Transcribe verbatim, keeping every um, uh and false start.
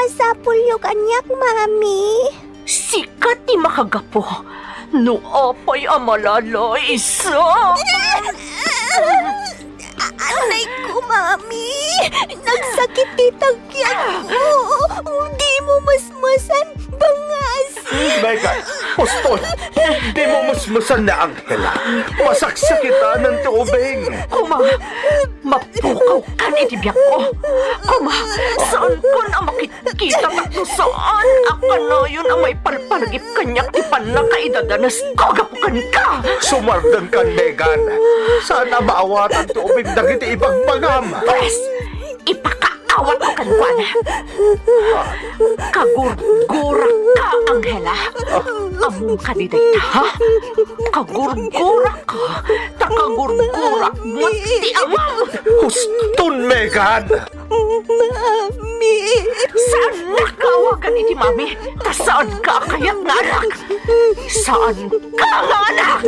masapulyo kaniak, Mami. Sika ti makagapu. No apay a malalaysa. Anay ko, Mami! Nagsakit ti takyag ko! Di mo masmasan, bangasi! Megan, husto! Di mo masmasan ni Angela. Masaksakitanan ti ubing. Kuma, mapukaw kan iti biag ko. Kuma, saan ko na makit- Kita tapno saan a kanayon a maipalpalagip kaniak ti pannakaidadanas ko gapu kenka. Sumardeng kan, Megan. Saan a maawatan ti ubing dagiti ibagbagam. Pwes, ipakaawat ko kenkuana. Kagurgurak ka, Angela. Ammom kadi dayta, ha? Kagurgurak ka, ta kagurgurak met ti amam. Huston, Megan. Mami! Saannak nga awagan iti mami, ta saanka a kayat nga anak! Saanka nga anak!